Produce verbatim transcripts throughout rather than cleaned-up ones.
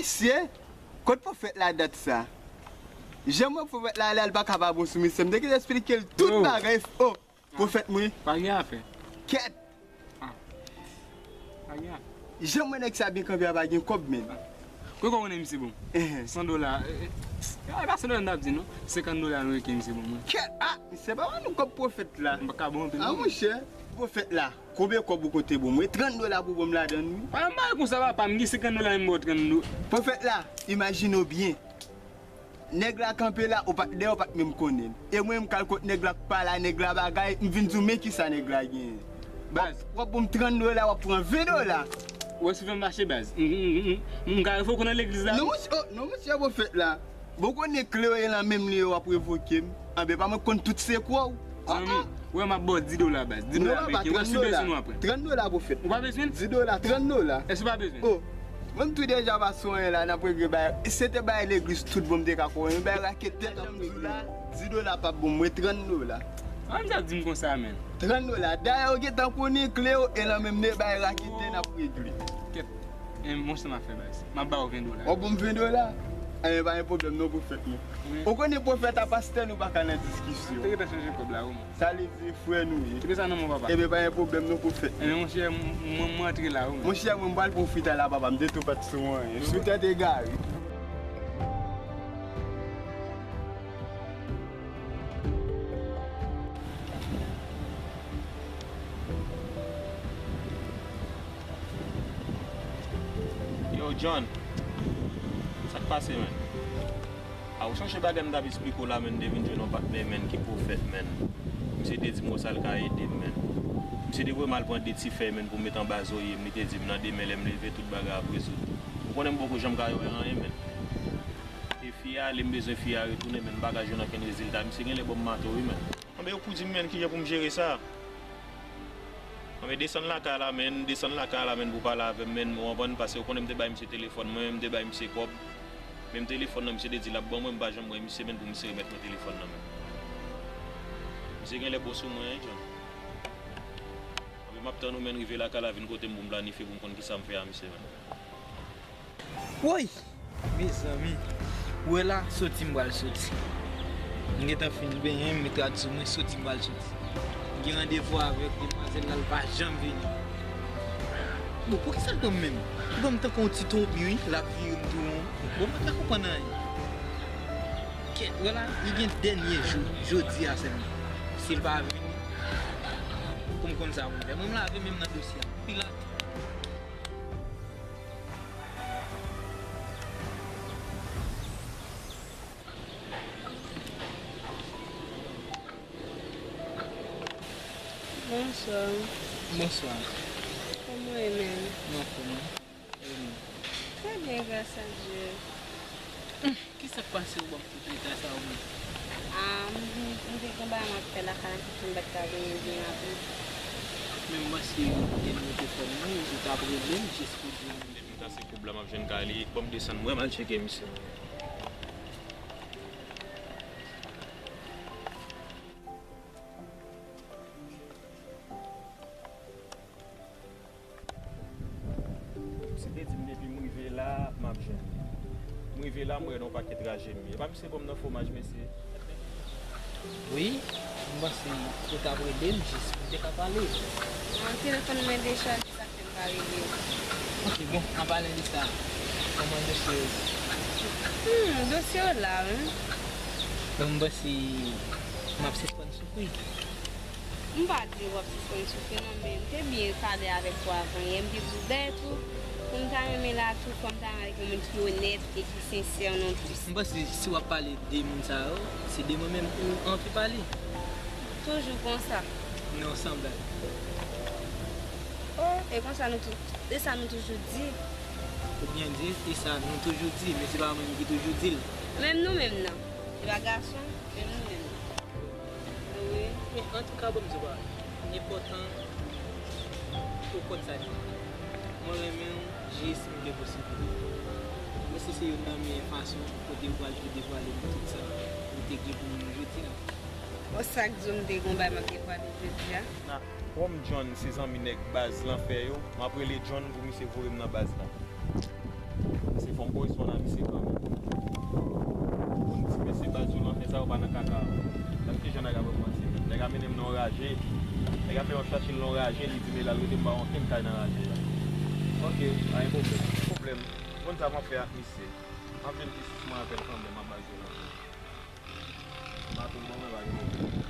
Mesye, kot pwofèt la dat sa? Jan m wè pwofèt la ale, al pa ka pa bon sou misye. M te gentan esplike l tout bagay. Oh, pwofèt mwen. Pa gen afè. Kèt. Ah. Pa gen afè. Jan m wè nèg sa byen kanpe a, pa gen kòb, men. Kòman w konnen misye bon? San dola. E pa san dola m t ap di non. Senkant dola Ameriken misye ban mwen. Kèt. Ah, misye pa ban nou kòb pwofèt la. M pa ka ba w anpil non. Ah, monchè, pwofèt la. Konbyen kòb ou konte ban mwen? Trant dola pou ban m ladan l, wi. Pa nan bagay konsa, papa, m gen senkant dola, men m ba w trant dola. Pwofèt la, imajine w byen. Nèg la kanpe la, ou pa t dèyè, ou pa t menm konnen l. E mwen, m k al kot nèg la, k pale a nèg la bagay, m vin di w, men kisa nèg la genyen. Baz. W ap ban m trant dola, w ap pran ven dola. Ou wè si fè m fache, baz. M, m, m, m, m ka revoke w nan legliz la. Non, monchè, oh, non, monchè, pwofèt la. Bon, konnen kle yo e nan menm li yo, w ap revoke m. Anben, pa mwen konn tout sekrè w. Zanmi, ou wè m ap ba w dis dola, baz. Dis dola Ameriken. Ou wè si w bezwen l, w ap pran. Trant dola, pwofèt. Ou pa bezwen l? Dis dola, trant dola. Èske w pa bezwen l? Oh, mwen m tou deja pa sou anyen la, n ap regle bagay. Se te bagay legliz tout bon m te ka konnen, bagay raketè n ap regle. Dis dola p ap bon, mwen trant dola. An, m sa di m konsa, men. Trant dola. Dayè, ou gentan konnen kle yo e nan menm li, bagay raketè n ap regle. Kèt. E monchè, m ap fè baz. M ap ba w ven dola. W ap ban m ven dola? Enben, pa gen pwoblèm non, pwofèt mwen. Wi. Ou konnen pwofèt a pastè, nou pa ka nan diskisyon. Te gentan chanje kòb la, wi. Sa vle di frè nou ye. Kite sa nan men w, papa. Enben, pa gen pwoblèm non, pwofèt. Enben, monchè, m, mwen, mwen antre la, wi. Monchè, mwen, m pral pran fita la, papa. M te tou pa t sou anyen. Sou tèt egare. Yo, John, sa k pase, menn? A, ou sonje bagay m t ap esplike w la, menn, m te vin jwenn yon patnè, menn, ki pwofèt, menn. Misye te di m konsa l ka ede m, menn. Misye te voye m al pran de ti fèy, menn, pou m met anba zoye m. Li te di m nan demen, lè m leve, tout bagay ap rezoud. Ou konnen m poko janm ka wè anyen, menn. E fi a ale, m bezwen fi a retounen, menn, m pa ka jwenn okenn rezilta. Misye genlè ban m mato, wi, menn. Anben, yo pou di m, menn, kijan pou m jere sa. Anben, desann lakay la, menn, desann lakay la, menn, pou pale avè m, menn, ou konprann, paske ou konnen m te bay misye telefòn mwen, m te bay misye kòb. Menm telefòn nan, misye te di l ap ban mwen, m pa janm wè misye, menn, pou misye remèt mwen telefòn nan, menn. Misye genlè bon sou mwen, wi, John. Anben, m ap tann ou, menn, rive lakay la, vin kote m pou m planifye, pou m konn kisa m fè a misye, menn. Woy! Mezanmi, ou wè la, soti m pral soti. M gentan fin benyen, m met rad sou mwen, soti m pral soti. M gen randevou avèk demwazèl la, l pa janm vini. Bon, poukisa l ban m menm? Li ban m tankou yon ti twonpi, wi, l ap vire m tou won. Bon, m pa ka konprann anyen. Kèt, wè la, li gen dènye jou, jodi a sèlman. Si l pa vini, pou m konn sa pou m fè. Mwen, m lave men m nan dosye a. Pilat. Bonswa. Bonswa. Kòman w ye, menm? Mwen anfòm, wi. E ou menm? Trè byen, gras a Dye. Kisa k pase ou ban m tout leta sa ou menm? Ah, m, m te gen bagay m ap fè lakay la ki fè m pa t ka vini byen rapid. Men m panse ou te mete fòm ou, ou t ap rele m jis pou di m. Depi m kase koub la, m ap jwenn kale, ban m desann, mwen m al tcheke misye. Misye te di m depi m rive la, m ap jwenn li. M rive la, m wè nan yon pakèt raje m ye. E pa misye ban m nan fwomaj, mesye? Wi, m panse ou t ap rele m jis pou m te ka pale. Ah, telefòn mwen dechaje, sa fè m pa rele w. Ok, bon, an palan de sa, kòman dosye yo? Hmm, dosye yo la, wi. Bon, m panse m ap sispann soufri. M pa di w ap sispann soufri non, men m te byen pale avèk ou avan yè, m te di w dèyè tou, pou m ta renmen la tou, fò m ta renmen avèk yon moun ki onèt e ki sensè non plis. M panse si w ap pale de moun sa yo, se de mwen menm ou anvi pale. Toujou konsa? Non, san blag. Oh, e konsa nou tou, e sa nou toujou di. Ou byen di, e sa nou toujou di, men se pa mwen menm ki toujou di l. Menm nou menm nan. Se pa gason, menm nou menm nan. Wi. Men antouka, bon, m di w pa, li enpòtan pou w konn sa k gen. Mwen renmen w jis m gen posiblite. Mwen si se youn nan meyè fason kote ou pral te devwale m tout sa ou te gen pou mwen jodi a. Bon, sa k di w m te gen yon bagay m ap devwale jodi a? Na, kòm John se zanmi nèg baz Lanfè yo, m ap rele John pou misye voye m nan baz la. Paske fò m korespon Mesye kanmenm. Bon, ti mesye baz yo nan fè sa, yo pa nan kaka. Gad kijan nèg ap pran manti menm. Nèg ap mennen m nan yon raje. Nèg ap fè yon chache l nan yon raje, li di m e la l rete, m pa wè okenn kay nan raje a. Ok, pa gen pwoblèm. Pwoblèm. Konn sa m ap fè ak misye. M ap jwenn ti sis mwen apèl kanmenm, m ap baz yo la. M pa tou bon, men pa gen pwoblèm.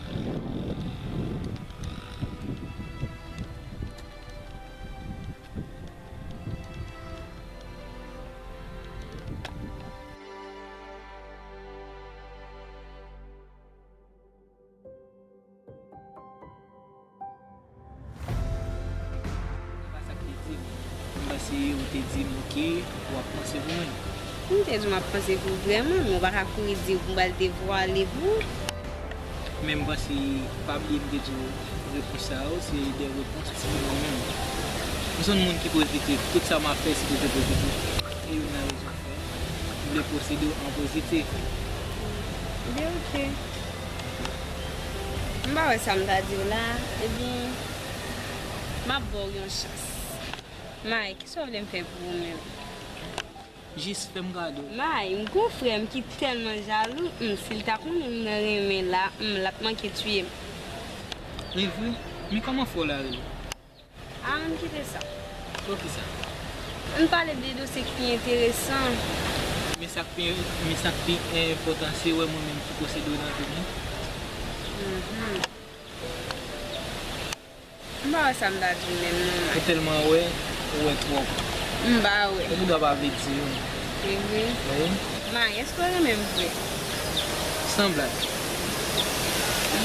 Se pa sa k te di m. M panse ou te di m, oke, w ap panse pou mwen. M te di w m ap panse pou ou vrèman, men w pa ka kouri di m pou m pral devwale pou ou. Men m panse, pa bliye m te di w, repons sa yo, se de repons ti mwen menm. M se yon moun ki pozitif. Tout sa m ap fè, se pou te pozitif. E youn nan rezon fè m vle posede w an pozitif. Ebyen, oke. M pa wè sa m ta di w la. Ebyen, m ap ba w yon chans. May, kisa w vle m fè pou ou menm? Jis fè m kado. May, m gon frè m ki tèlman jalou, hmm, si l ta konnen m nan renmen la, hmm, l ap manke tiye m. E vre? Men kòman frè w la rele? A, ann kite sa. Poukisa? Ann pale de dosye ki pi enteresan. Men sa k pi, men sa k pi enpòtan se wè mwen menm ki posede w nan vi m wi. Mhm. M pa wè sa m ta di w menm non, May. Ou tèlman wè, ou wè twòp. M pa wè. Ou poudwa pa vle di yo. Se vre? Wi. May, èske w renmen m vre? San blag.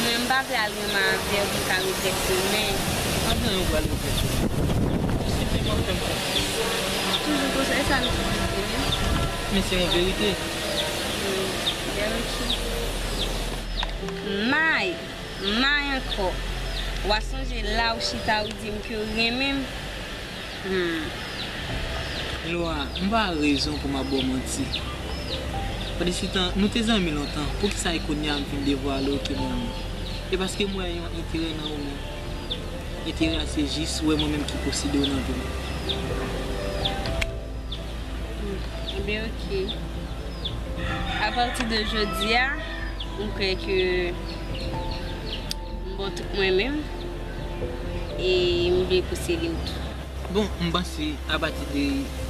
Mwen, m pa vle al renmen avè w pou m ka regrèt demen. Pa gen anyen ou pral regrèt. Ou senpleman fè m konfyans. Toujou konsa, e sa nou toujou di menm. Men se yon verite. Wi, byen ok. May, may ankò. W a sonje la ou chita ou di m ke w renmen m. Hmm. Lwa, m pa rezon pou m ap ba w manti. Pandansitan, nou te zanmi lontan, poukisa e kounye a m fin devwale w ke m renmen w? E paske m wè yon enterè nan ou menm. Enterè a se jis wè mwen menm ki posede w nan vi m. Hmm. Ebyen, oke. Apati de jodi a, m kwè ke m ba w tout mwen menm e m vle posede w tou. Bon, m panse apati de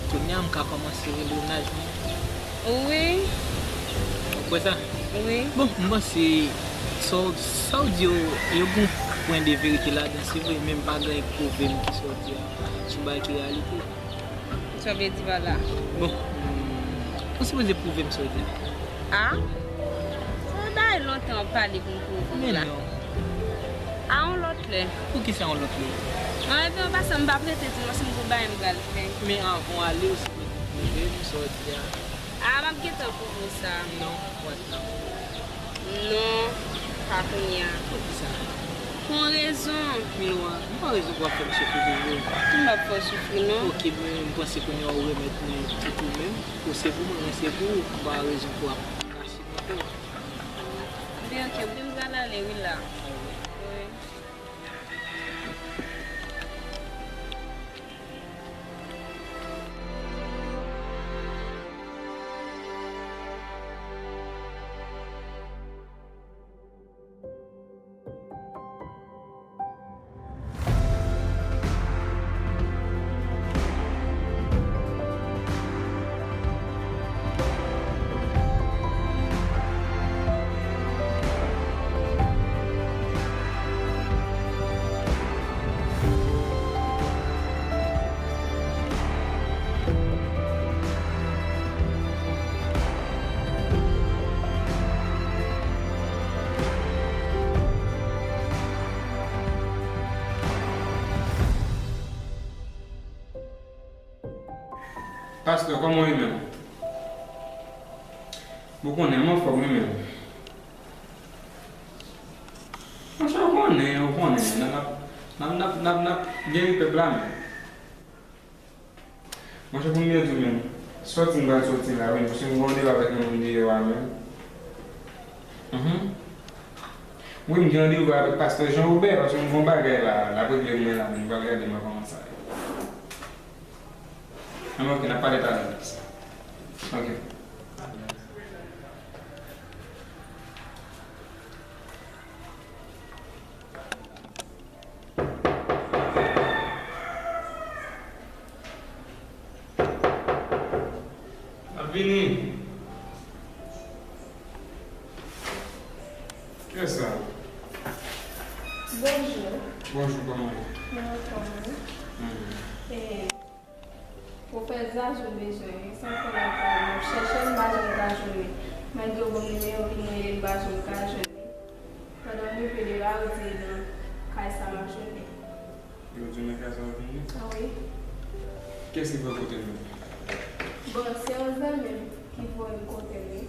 kounye a, m ka kòmanse remennaj mwen. Wi. Ou kwè sa? Wi. Bon, m panse sa w, sa w di yo, yo gon pwen de verite ladan, se vre, men m pa gen anyen k pwouve m ke sa w di a se yon bagay ki reyalite. Sa w vle di pa la? Bon, hmm, ou sipoze pwouve m sa w di a. A? Sa fè bagay lontan w ap pale pou m pwouve w la. Men non. A yon lòt lè. Poukisa yon lòt lè? An, ebyen, an pasan, m p ap rete di w non, se yon gwo bagay m pral fè. Men anvan w ale, ou sipoze pwouve m sa w di a. A, m ap gentan pwouve w sa. Non, what now? Non, pa kounye a. Poukisa? Pou yon rezon. Milwa, m pa rezon pou w ap fè m soufri toujou. M p ap fè w soufri, non. Ok, men m panse kounye a ou remèt mwen tout ou menm. Ou se pou mwen, mwen se pou ou. M pa rezon pou w ap rache m ankò. Ebyen, ok, m pral ale wi la. Wi. Pastè, kòman w ye menm? Ou konnen, m anfòm wi menm. Monchè, ou konnen, ou konnen, n ap, n ap, n ap, n ap, n ap geri pèp la menm. Monchè, pou m byen di w menm, sòti m pral sòti la wi, paske m gen yon randevou avèk yon moun deyò a menm. Mhm. Wi, m gen randevou avèk pastè Jean Robert, paske m gen yon bagay la, l ap regle pou mwen la menm, m pral gade mwen kòman sa ye. Anben, ok, n ap pale talè. Ok. Ap vini. Kiyès sa? Bonjou. Bonjou, kòman w ye? Mwen anfòm, wi. Mhm. E, Pwofèt Zazou bezwen wi, sa fè lontan m ap chèche l, m pa janm ka jwenn li. Malgre w ban m nimewo l, m rele l, m pa janm ka jwenn li. Pandan m rive de la, yo di nan kay sa m ap jwenn li. Yo di w nan kay sa w ap jwenn li? Wi. Kiyès ki voye w kote l menm? Bon, se yon zanmi m ki voye m kote l wi.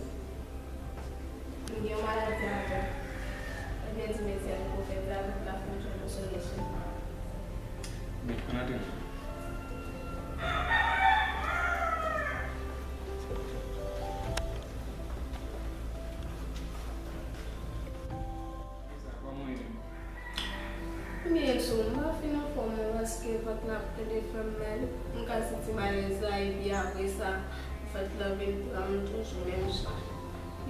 M gen yon maladi atò. Ebyen, di mesye a li pwofèt la, tout la fè m jwenn yon solisyon. Bon, ann antre non. Kòman w ye menm? M byen sou, m pa fin anfòm non, paske vant lan ap tande fè m mal. M ka santi malèz la, epi apre sa, vant lan vin pran m toujou menm jan.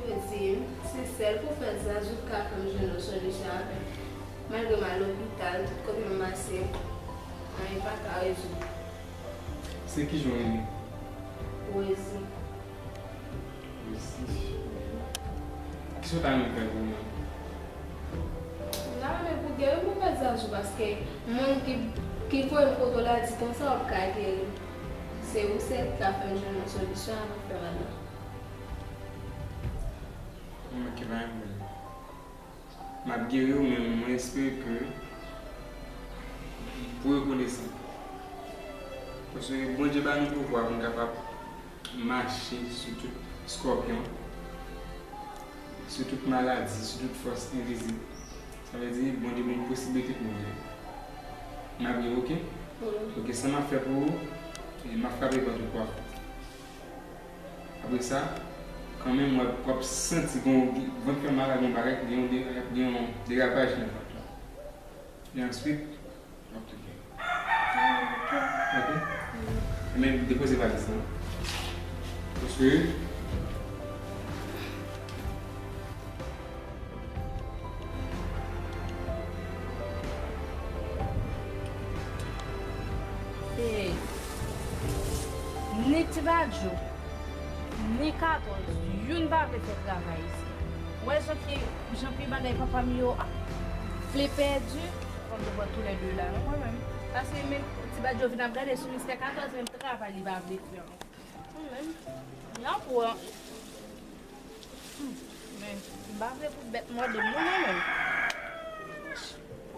Yo di m, se sèl pwofèt Zazou k ka fè m jwenn yon solisyon avè l. Malgre m al lopital, tout kote m pase, anyen pa ka rezoud. Se kijan w rele? Wezi. Wezi. Kisa w ta renmen fè pou mwen? M ta renmen pou geri m pou fè Zazou, paske moun ki, ki voye m kote w la di konsa w ap ka geri m. Se ou sèl ki ka fè m jwenn yon solisyon avè fè mal la. Mwen ki pa renmen. M ap geri w, men mwen espere ke pou rekonesan. Paske Bondye ba nou pouvwa pou n kapab mache sou tout skòpyon, sou tout maladi, sou tout fòs envizib. Sa vle di, Bondye ban nou posiblite pou nou geri. M ap geri, oke? Wi. Oke, sa m ap fè pou ou, e m ap frape vant ou twa fwa. Apre sa, kanmenm, w ap, w ap santi gon, vant fè mal la, gon bagay, gen yon de-, gen yon derapaj nan vant la. E answit, w ap tou geri. Ok? Ebyen, depoze valiz lan. Paske E, ni Ti Badjo, ni Katòz, youn pa vle fè travay isit. Ou wè jan ki, jan ki bagay papa m yo vle pèdi, fò m te pran toulède la, non, mwen menm. Paske menm Ti Badjo vin ap gade sou mistè Katòz, menm travay li pa vle fè ankò. Mwen menm, m nan pran. Hmm, men, m pa vle pou bèt mòde m, non, mwen menm.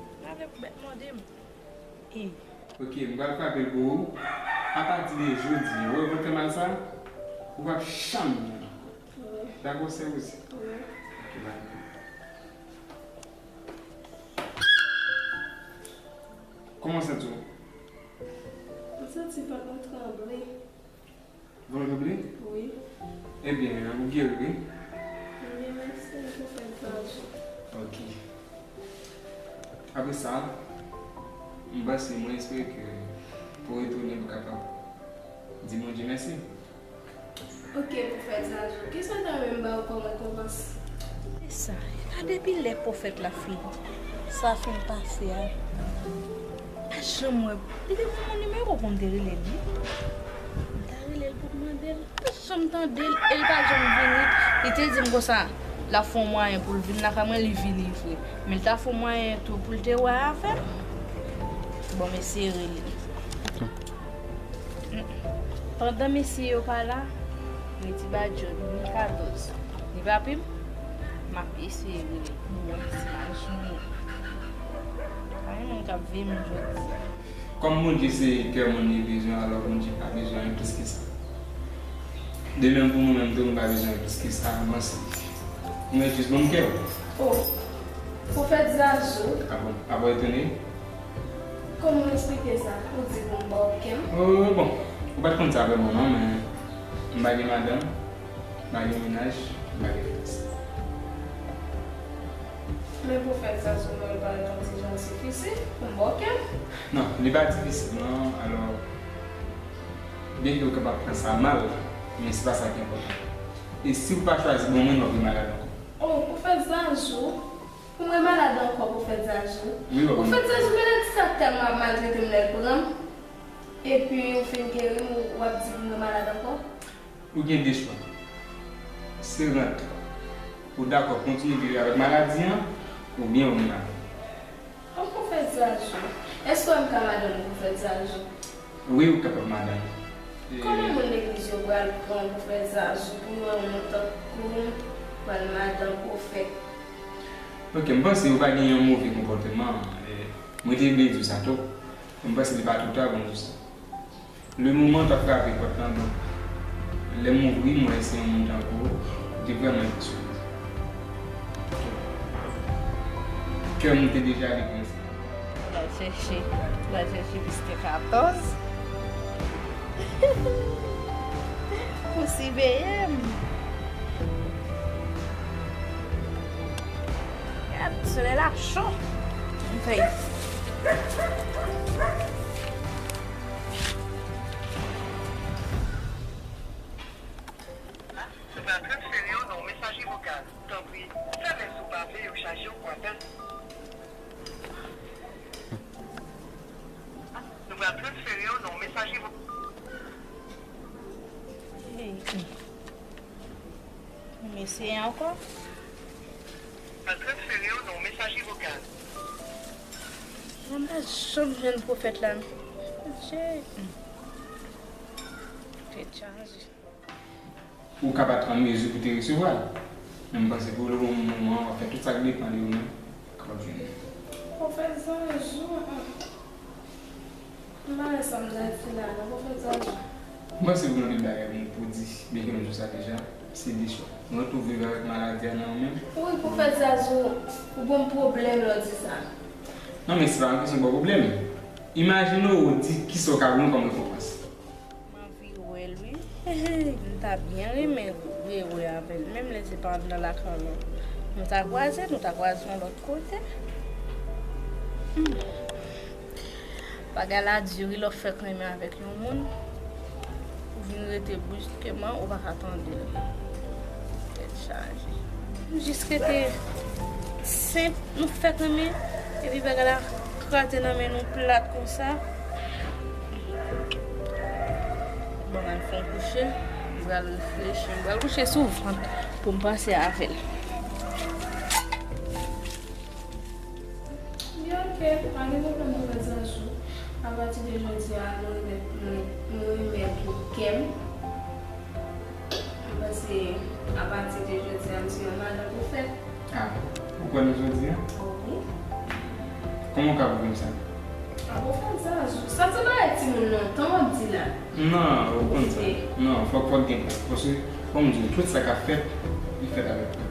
M pa vle pou bèt mòde m. E. Ok, m pral frape l pou ou. Apati de jodi, ou wè vant fè mal sa, ou p ap janm jwenn ankò. Wi. Dakò, sè Wezi? Wi. Ok, bye. Kòman w santi w? M santi vant mwen tranble. Vant ou tranble? Wi. Ebyen, ou geri, wi. Ebyen, mèsi, pwofèt Zazou. Ok. Apre sa, m panse, mwen espere ke pou retounen, ou kapab di Bondye mèsi. Ok, pwofèt Zazou. Kisa w ta renmen m ba w kòm rekonpans? E sa, e la depi lè pwofèt la fin, sa fin pase a, pa janm wè. Li te ban mwen nimewo pou m te rele l, wi. M ta rele l pou m mande l. Pa janm tande l, e l pa janm vini. Li te di m konsa, l ap fè yon mwayen pou l vin lakay mwen, li vini vre. Men l ta fè yon mwayen tou pou l te wè avè m. Bon, m eseye rele l. Pandan mesye yo pa la, ni Ti Badjo, ni Katòz, ni papi m, m ap eseye rele pou wè si m a jwenn li. Pa gen moun k ap veye m jodi a. Kòm Bondye se kè moun li bezwen, alò Bondye pa bezwen anyen plis ke sa. De menm pou mwen menm tou, m pa bezwen anyen plis ke sa, avanse. Mwen jis ban m kè w. Oh, pwofèt Zazou. Ah bon, apa w etone? Kòman w eksplike sa? Ou di pou m ba w kè m? Oh, bon, ou pa t konn sa vrèman non, men m pa gen madanm, m pa gen mennaj, m pa gen fiyanse. Men pwofèt Zazou, mwen pa t yon ti jan difisil pou m ba w kè m? Non, li pa difisil non, alò, byenke w kapab pran sa mal, Men se pa sa ki enpòtan. E si w pa chwazi bon moun, w ap vin malad ankò. Oh, pwofèt Zazou. Pou mwen malad ankò, pwofèt Zazou. Wi, w ap vin. Pwofèt Zazou, maladi sa tèlman ap maltrete m lè l pran m. Epi ou fin geri m, ou, w ap di pou mwen malad ankò? Ou gen de chwa. Se rant ou dakò kontinye viv avèk maladi an, oubyen ou vin avè m. An pwofèt Zazou, èske w wè m ka madanm ou pwofèt Zazou? Wi, ou kapab madanm. E kòman moun legliz yo pral pran pwofèt Zazou pou yo wè yon moun tankou m pral madanm pwofèt? Ok, m panse ou pa gen yon move konpòteman. E, mwen te vle di w sa tou. M panse li pa twò ta pou m di w sa. Le moman w t ap frape pòt lan, donk, lè m ouvri, m wè se yon moun tankou ou, m te vrèman enpresyone. Kè m te deja depanse. Ou pral chèche, ou pral chèche plis ke katòz. Pou siveye m. Gad, solèy la cho. M fè Nou pral transfere w nan yon mesaje vokal. Tanpri, fèmen si w pa vle yo chaje w pou apèl. Nou pral transfere w nan yon mesaje vokal. Hey. M eseye ankò. Pral transfere w nan yon mesaje vokal. Mwen pa janm jwenn pwofèt la, non. Tèt chaje. Ou ka pa t an mezi pou te resevwa l. Men m panse pou le moman, w ap fè tout sa k depann de ou menm, w kapab jwenn li. Pwofèt Zazou, m pa wè sa m ta di la, non, pwofèt Zazou. M panse pou gen anpil bagay pou m, pou di, byenke m di w sa deja, se de chwa. Rant ou viv avèk maladi a nan ou menm. Wi, pwofèt Zazou, ou ban m pwoblèm lè w di sa. Non, men se pa yon kesyon ba w pwoblèm. Imajine w di kisa w ka ban m kòm rekonpans. M anvi wè l, wi. M ta byen renmen rewè avè l, menm lè se pa anndan lakay lan. Nou ta kwaze, nou ta kwaze yon lòt kote. Hmm. Bagay la di, wi, lè w fèk renmen avèk yon moun, ou vin rete briskeman, ou pa ka tande l. Tèt chaje. Nou jis rete senp, nou fèk renmen, epi bagay la kraze nan men nou plat konsa. Bon, m fè yon kouche, m pral reflechi, m pral kouche sou vant pou m panse avè l. Byen, ok, pa gen pwoblèm, pwofèt Zazou. Apati de jodi a, nou remèt, nou, nou remèt ou kè m. M panse, apati de jodi a, m se yon madanm pwofèt. Ah, ou kwè nan sa w di a? Wi. Kòman w ka pwouve m sa? Ah, pwofèt Zazou, sa se bagay timoun lontan w ap di la. Non, ou konn sa. Non, fòk, fòk gen prèv. Paske, kòm m di w, tout sa k ap fèt, li fèt avèk prèv.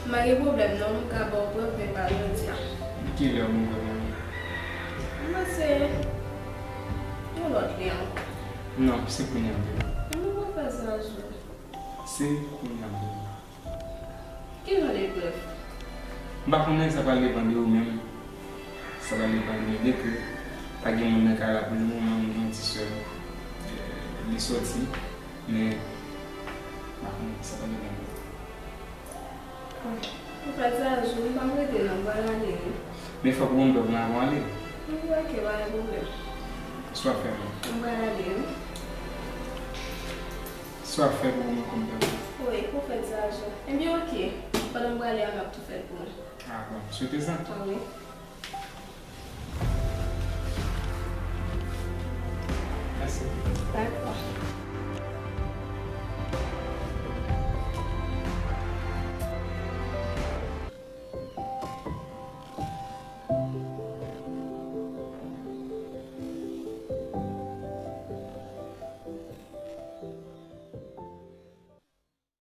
M pa gen pwoblèm non, m ka ba w prèv, men pa jodi a. Kilè w ban m prèv lan? M panse yon lòt lè ankò. Non, se kounye a m vle. Non, pwofèt Zazou. Se kounye a m vle. Ki jan de prèv? M pa konnen, sa pral depann de ou menm. Sa pral depann de, byenke pa gen moun nan kay la pou le moman, m gen yon ti sè, euh, li sòti, men m pa konnen, sa pral depann de ou. Bon, pwofèt Zazou, m p ap rete non, m pral ale wi. Men fòk ou ban m prèv lan avan w ale. Wi, ok, pa gen pwoblèm. Sa w ap fè menm? M pral ale wi. Sa w ap fè pou ou menm kòm prèv? Wi, pwofèt Zazou. Ebyen, ok. Pandan m prale a, m ap tou fè l pou ou. Ah, bon, swete sa. Ah, wi. Mèsi. Dakò.